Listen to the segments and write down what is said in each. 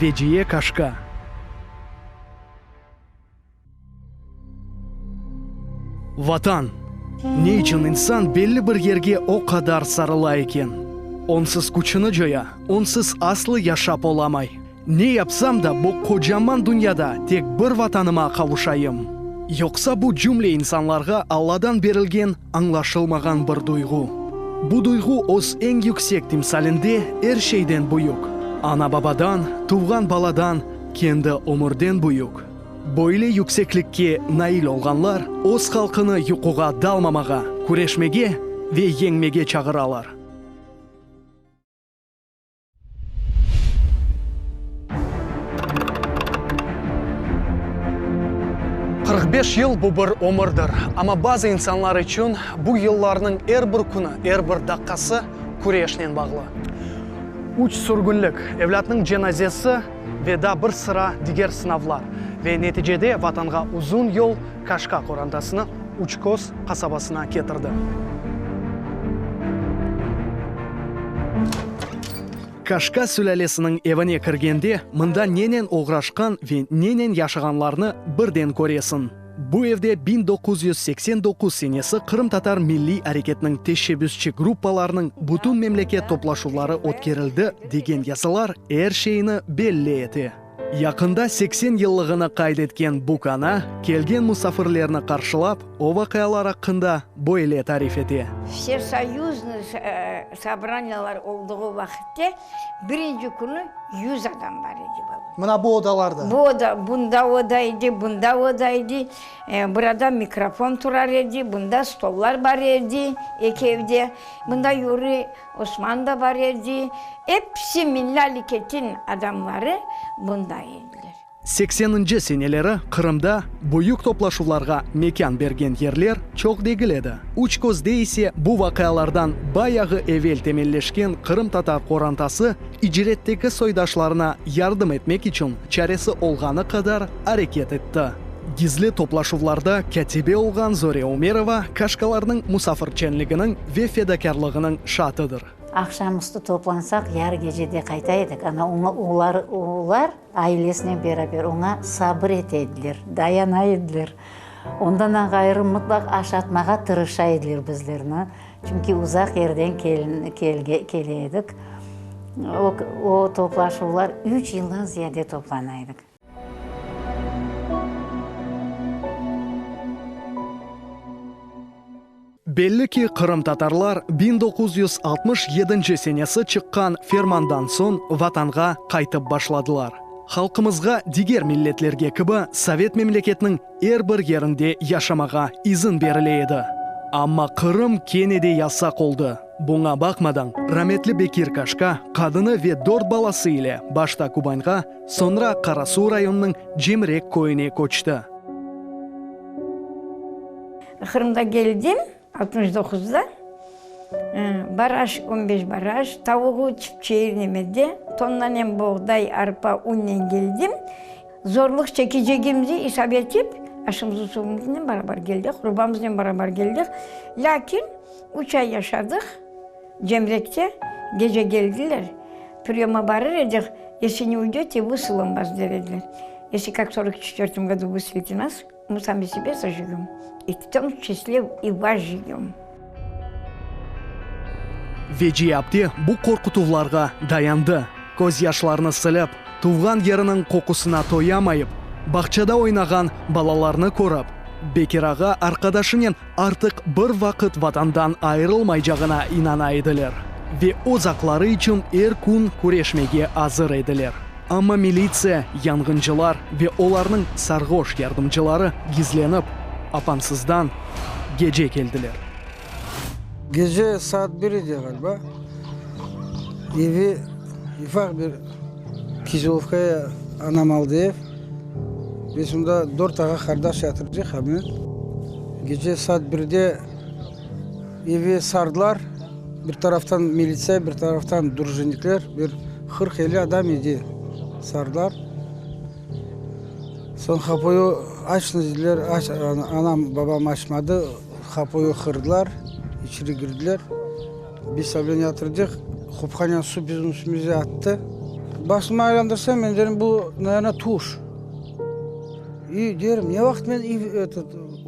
Veciye Kaşka. Vatan! Ne içün insan belli bir yerge o qadar sarıla eken? Onsız küçüni coya, onsız aslı yaşap olamay. Ne yapsam da, bu qocaman dünyada tek bir Vatanıma qavuşayım. Yoqsa bu cümle insanlarğa Alladan berilgen añlaşılmağan bir duyğu. Bu duyğu öz eñ yüksek timsalinde er şeyden büyük, ana-babadan, tuvğan baladan, kendi ömürden büyük. Böyle yükseklikke nail olğanlar öz halqını yuquğa dalmamağa, küreşmege ve yeñmege çağıralar. 45 yıl bu bir ömürdir. Amma bazı insanlar içün bu yıllarnıñ er bir künü, er bir daqqası küreşnen bağlı. Üç sürgünlik, evlâtnıñ cenazesi ve daa bir sıra diger sınavlar. Ve neticede Vatanğa uzun yol Kaşka qorantasını Uçkoz qasabasına ketirdi. Kaşka sülâlesiniñ evine kirgende, mında nenen oğraşqan ve nenen yaşağanlarını birden köresiñ. Bu evde 1989 senesi qırımtatar milliy areketiniñ teşebbüsçi gruppalarınıñ bütün memleket toplaşuvları ötkerildi degen yazılar er şeyni belli ete. Yaqında 80 yıllığını qayd etken Bukana kelgen musafirlerni qarşılap, o vaqialar aqqında böyle tarif ete. Vsesoyuznıy sobraniyalar olduğı vaqıtte birinci künü yüz adam bar edi baba. Mına bu odalarda? Bu oda, bunda oda edi, bunda oda edi, burada mikrofon turar edi, bunda stollar bar edi, eki evde, bunda Yuriy Osman da bar edi, episi Milli Aleketin adamları bunda ediler. Sekseninci seneleri Qırımda büyük toplaşuvlarğa mekân bergen yerler çoq degil edi. Üçközde ise bu vaqialardan bayağı evel temelleşken qırımtatar qorantası icretteki soydaşlarına yardım etmek içün çaresi olğanı qadar areket etti. Gizli toplaşuvlarda kâtibe olğan Zore Umerova kaşkalarnıñ musafirçenliginiñ ve fedakârlığınıñ şaatıdır. Aqşam üstü toplansaq, yarı gecede qayta edik. Ana, oña, olar, olar ailesinen beraber oña sabır ete ediler, dayana ediler. Ondan da ğayrı mıtlaq aşatmağa tırışa ediler bizlerni. Çünki uzaq yerden kele edik. O, o toplaşuvlar üç yıldan ziyade toplana edik. Belli ki, qırımtatarlar 1967 senesi çıqqan fermandan soñ Vatanğa qaytıp başladılar. Halqımızğa diger milletlerge kibi sovet memleketiniñ er bir yerinde yaşamağa izin berile edi. Amma Qırım kene de yasaq oldı. Buña baqmadan, rametli Bekir Kaşka qadını ve dört balası ile başta Kubanğa, soñra Qarasuv rayonınıñ Cemrek köyüne köçti. Qırımda geldim altmış doquzda, baraj, on beş baraj, tavuğı çipçeği nemede, tonnanen boğday, arpa, unnen geldim. Zorluq çekecegimizi isap etip, aşımızı suvumıznen barabar geldik, urbamıznen barabar geldik. Lâkin üç ay yaşadıq Cemrekte, gece geldiler, priyoma barır edik, Esli ne uydöte, vısılım vas der ediler. Esli kak sorok çetvertım godu vısılite nas, mı sami sebe sojegöm, i v tom çisle i vas jegöm. Veciye apte bu qorqutuvlarğa dayandı. Közyaşlarını silip, tuvğan yeriniñ qoqusına toyamayıp, bağçada oynağan balalarnı körip, Bekir ağa arqadaşınen artıq bir vaqıt Vatandan ayırılmaycağına inana ediler ve öz aqları içün er kün küreşmege azır ediler. Amma militsiya, yanğıncılar ve olarnıñ sarğoş yardımcıları gizlenip, apansızdan gece keldiler. Gece saat bir edi ğaliba, evi ufaq bir Kizelovkaya anam aldı ev, biz onda dört ağa-qardaş yatırdıq ha men. Gece saat birde evi sardılar, bir taraftan militsiya, bir taraftan drujinikler, bir qırq-elli adam edi, sardılar. Soñ qapuyu açıñız dediler, anam, babam açmadı. Qapuyu qırdılar, içeri kirdiler. Biz avlen yatırdıq, qopqanen suv bizim üstümize attı. Başımı aylandırsam, men derim, bu, naverno, tuş. İ, derim, ne vaqıt men etot,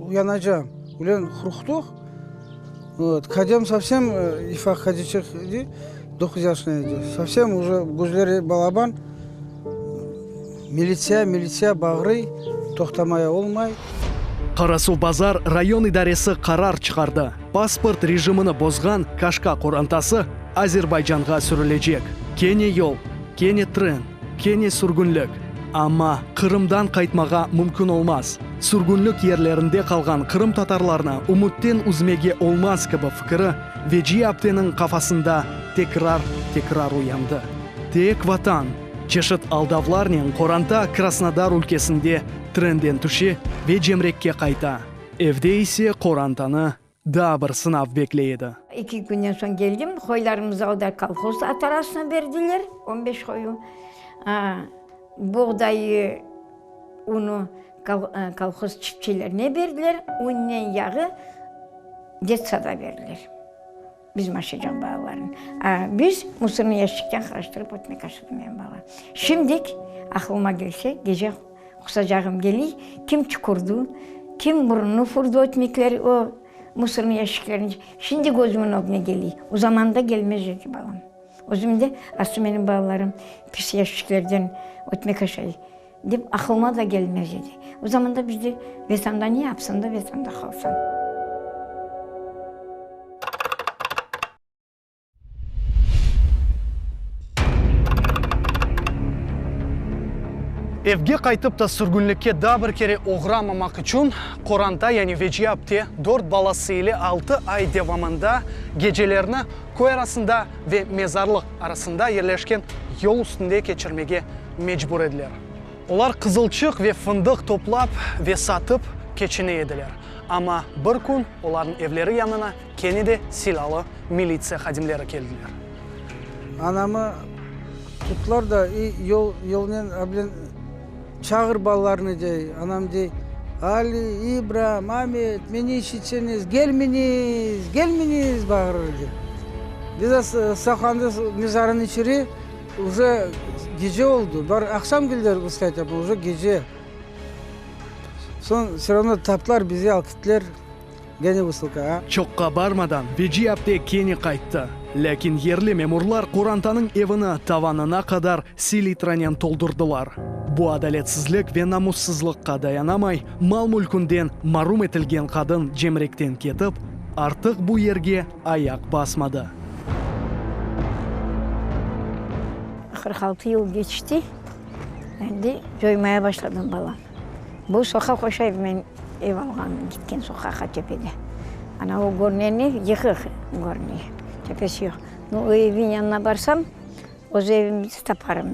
uyanacağım? Ulen, qorqtıq. Vot, kadem sovsem ufaq qadiyçıq edi, doquz yaşında edi, sovsem uje közleri balaban, militsiya, militsiya bağırıy, toqtamaya olmay. Qarasuvbazar rayon idaresi qarar çıqardı, pasport rejimini bozğan Kaşka qorantası Azerbaycanğa sürülecek. Kene yol, kene tren, kene sürgünlik. Amma Qırımdan qaytmağa mümkün olmaz. Sürgünlik yerlerinde qalğan qırımtatarlarnı ümütten üzmege olmaz kibi fikiri Veciye apteniñ qafasında tekrar-tekrar uyandı. Tek Vatan! Çeşit aldavlarnen qoranta Krasnodar ülkesinde trenden tüşe ve Cemrekke qayta. Evde ise qorantanı daa bir sınav bekley edi. Eki künden soñ keldim, qoylarımızı aldılar, kolhoz atarasına berdiler, on beş qoyu. Boğdayı, unu kolhoz çiftçilerine berdiler, unnen yağı detsada berdiler. Bizim aşaycaq balalarnı. A biz musornı yaşçikten qaraştırıp ötmek aşadı menim balam. Şimdik aqlıma kelse, gece qusacağım keliy, kim tükürdi, kim burnunı furdu ötmekler o musornı yaşçiklerniñ. Şimdi közümiñ ögüne keliy. O zamanda kelmez edi balam. Özüm de, aslı menim balalarım pis yaşçiklerden ötmek aşay, dep aqlıma da kelmez edi. O zamanda bizde Vetanda ne yapsın da Vetanda qalsın. Evge qaytıp da sürgünlikke daa bir kere oğramamaq içün, qoranta, yani Veciye apte dört balası ile altı ay devamında gecelerni köy arasında ve mezarlıq arasında yerleşken yol üstünde keçirmege mecbur ediler. Olar qızılçıq ve fındıq toplap ve satıp keçine ediler. Amma bir kün olarnıñ evleri yanına kene de silâlı militsiya hadimleri keldiler. Anamı tuttılar da, i yol, yolnen abilen çağır balalarını dey. Anam dey, Ali, İbram, Amet, meni işitseñiz, gelminiz, gelminiz bağırır edi. Biz saqlandı mezarnıñ içeri, uje gece oldı. Bar aqşam keldiler vısqayt yapmağa, uje gece. Soñ vse ravno taptılar bizi, alıp kettiler. Gene vısılkağa. Çoqqa barmadan Veciye apte kene qayttı. Lâkin yerli memurlar qorantanıñ evini tavanına qadar selitranen toldurdılar. Bu adaletsizlik ve namussızlıqqa dayanamay, mal-mülkünden marum etilgen qadın Cemrekten ketip, artıq bu yerge ayaq basmadı. 46 yıl keçti, endi coymaya başladım balam. Bu soqaq oşay men ev alğan gitken soqaqqa töpede. Ana o körüngen ev yıqıq körüne, töpesi yoq. No, o evniñ yanına barsam, öz evimizi taparım.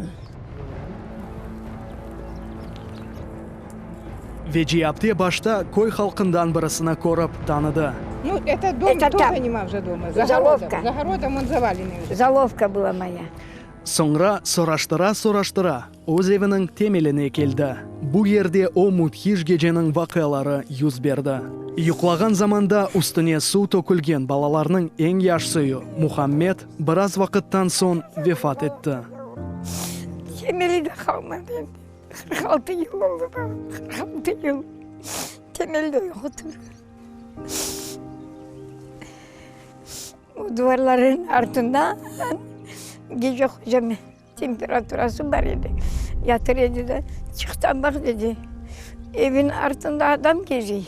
Veciye apte başta köy halqından birisini körip tanıdı. Nu, eto dom Это тоже tam. nima уже дома. За Золовка. городом, за городом он заваленный уже. Золовка была моя. Soñra soraştıra-soraştıra öz eviniñ temeline keldi. Bu yerde o müthiş geceniñ vaqiaları yüz berdi. Yuqlağan zamanda üstüne suv tökülgen balalarnıñ eñ yaş soyu, Muhammed, biraz vaqıttan soñ vefat etti. Temeli de qalmadı endi. 46 yıl oldı balam, 46 yıl. Temeli de yoqtır. O duvarların artında gece hocam temperaturası bar edi. Yatır edi de, çıq da baq dedi, evin artında adam geziy.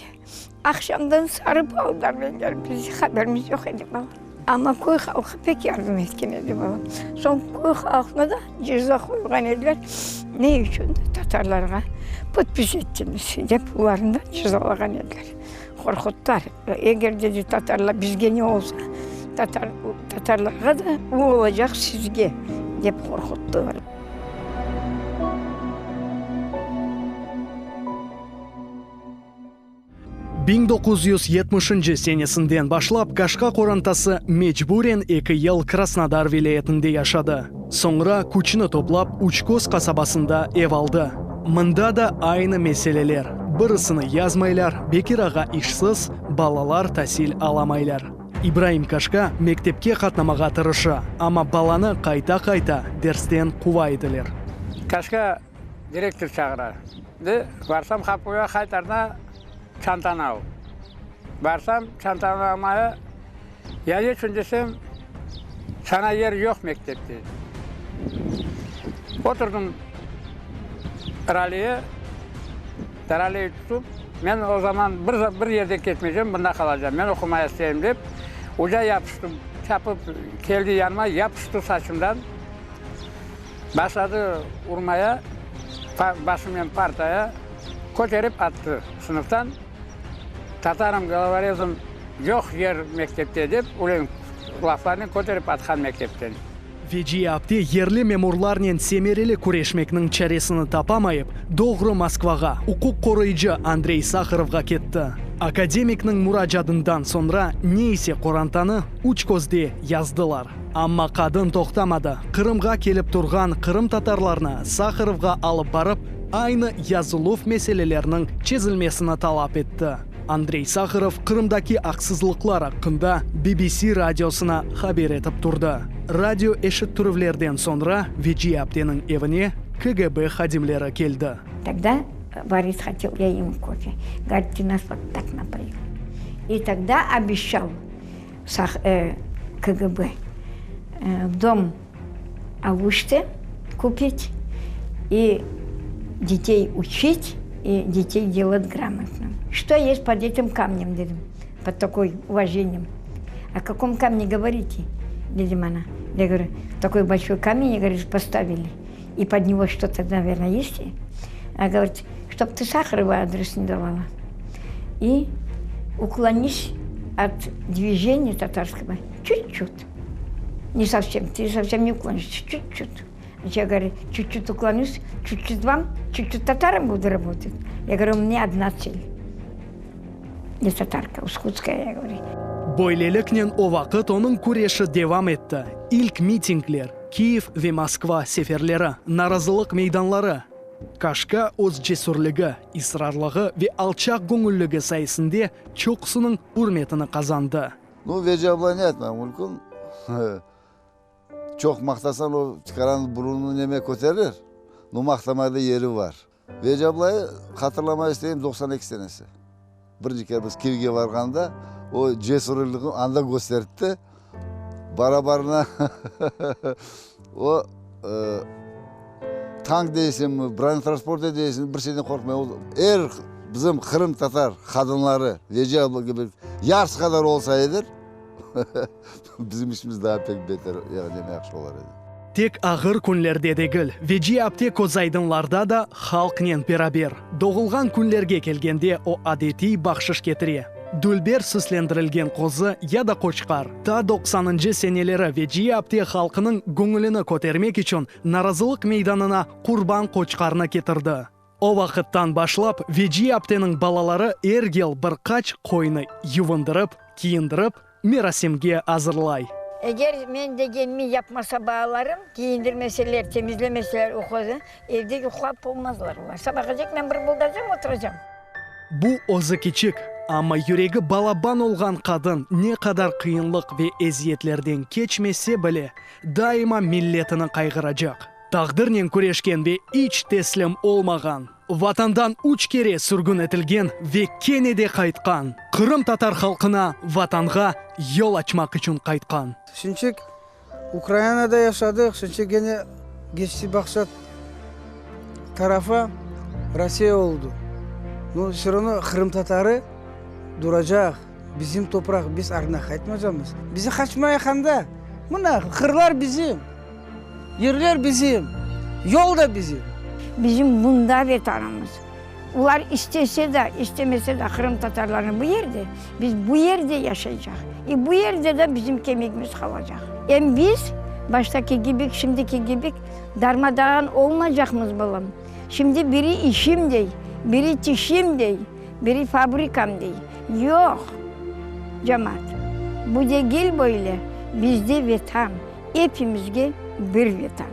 Aqşamdan sarıp aldılar menler, biz haberimiz yoq edi bala. Amma köy halqı pek yardım etken edi bala. Soñ köy halqına da ceza qoyğan ediler, ne içün tatarlarğa podpis ettiñiz dep olarnı da cezalağan ediler. Qorquttılar. Eger, dedi, tatarlar bizge ne olsa, tatar, tatarlarğa da o olacaq sizge, dep qorquttılar. 1970 senesinden başlap Kaşka qorantası mecburen eki yıl Krasnodar vilâyetinde yaşadı. Soñra küçüni toplap Üçköz qasabasında ev aldı. Mında da aynı meseleler, birisini yazmaylar, Bekir ağa işsiz, balalar tasil alamaylar. İbraim Kaşka mektepke qatnamağa tırışa, amma balanı qayta-qayta dersten quva ediler. Kaşka direktor çağıra. De, barsam qapuya qaytarda çantanı al. Barsam çantanı almaya, ya neçün desem, sana yer yoq mektepte. Oturdım raleye, raleyi tutup, men o zaman bir, bir yerde ketmeycem, mında qalacam, men oqumaya isteyim dep, uca yapıştım, çapıp keldi yanıma, yapıştı saçımdan, başladı urmaya, başımnen partaya, köterip attı sınıftan. Tatarım, golovorezım, yoq yer mektepte dep, öyle laflarnen köterip atqan mektepten. Veciye apte yerli memurlarnen semereli küreşmekniñ çaresini tapamayıp, doğru Moskvağa, uquq qoruyıcı Andrey Saharovğa ketti. Akademikniñ muracaatından soñra ne ise qorantanı üç közde yazdılar. Amma qadın toqtamadı, Qırımğa kelip turğan qırımtatarlarnı Saharovğa alıp barıp, aynı yazıluv meselelerniñ çezilmesini talap etti. Andrey Saharov Qırımdaki aqsızlıqlar aqqında BBC radiosına haber etip turdı. Radio eşittirüvlerden soñra Veciye apteniñ evine KGB hadimleri keldi. Togda varit hotel ya emu kofe, govorit, ty nas vot tak napoil. I togda obeşçal KGB dom Aluşte kupit i detey uçit, i detey delat gramotno. Çto est pod etim kamnem, dedim, pod takoy uvajeniyem. O kakom kamne govorite, dedim ona. Ya govorю, takoy bolşoy kamen, govorit, postavili, i pod nego çto-to, naverno, est. Ona govorit, çtob tı Saharova adres ne davala. I uklonis ot dvijeniya tatarskogo çut-çut. Ne совсем, ты совсем не уклонишься, чуть-чуть. Я говорю, чуть-чуть уклонюсь, чуть-чуть вам, чуть-чуть татарам буду работать. Я говорю, у меня одна цель. Не татарка, ускутская, я говорю. Böyleliknen o vaqıt onıñ küreşi devam etti, ilk mitingler, Kiyev ve Moskva seferleri, narazılıq meydanları. Kaşka öz cesürligi, israrlığı ve alçaqgöñülligi sayesinde çoqusınıñ ürmetini qazandı. Nu, Veci abla ne aytmaq mümkün? Çoq maqtasañ, o tikaranıñ burunını neme köterir. Nu, maqtamay da yeri bar. Veci ablayı hatırlamay isteyim, 92 senesi. Birinci kere biz Kivge barğanda, o cesürligini anda köstertti. Bara-barına o tank deysiñmi, bronetransporter deysiñmi, bir şeyden qorqmay. O er bizim qırımtatar qadınları Veciye abla kibi yarısı qadar olsa edir, bizim işimiz daa pek beter, yani yahşı olar edi. Tek ağır künlerde degil, Veciye apte közaydınlarda da halqnen beraber. Doğulğan künlerge kelgende o adetiy bahşış ketire, dülber süslendirilgen qozı ya da qoçqar. Ta doqsanıncı seneleri Veciye apte halqınıñ göñülini kötermek içün narazılıq meydanına qurban qoçqarnı ketirdi. O vaqıttan başlap Veciye apteniñ balaları er yıl bir qaç qoynı yuvundırıp, kiyindirip, merasimge azırlay. Eger men degenimi yapmasa balalarım, kiyindirmeseler, temizlemeseler uqodı, evde yuqlap olmazlar olar. Sabağacek men bir buldacam, oturacam. Bu özü kiçik, amma yüregi balaban olğan qadın ne qadar qıyınlıq ve eziyetlerden keçmese bile, daima milletini qayğıracaq. Taqdirnen küreşken ve iç teslim olmağan, Vatandan üç kere sürgün etilgen ve kene de qaytqan, qırımtatar halqına Vatanğa yol açmaq içün qaytqan. Şimçik Ukrainada yaşadıq, şimçik gene geçti baqsa tarafa Rossiya oldu. No, vse ravno qırımtatarı duracaq, bizim topraq, biz artına qaytmacamız. Bizi qaçmayıq anda, mına qırlar bizim. Yerler bizim, yol da bizim. Bizim bunda Vetanımız. Olar istese de, istemese de qırımtatarlarnı bu yerde, biz bu yerde yaşaycaq. İ bu yerde de bizim kemigimiz qalacaq. Em biz baştaki kibik, şimdiki kibik darmadağın olmaycaqmız, balam. Şimdi biri işim dey, biri tişim dey, biri fabrikam dey. Yoq, cemaat, bu degil böyle, bizde Vetan. Epimizge bir Vetan.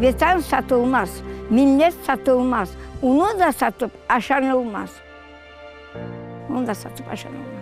Vetan satılmaz, millet satılmaz, unı da satıp aşanılmaz. Onı da satıp aşanılmaz.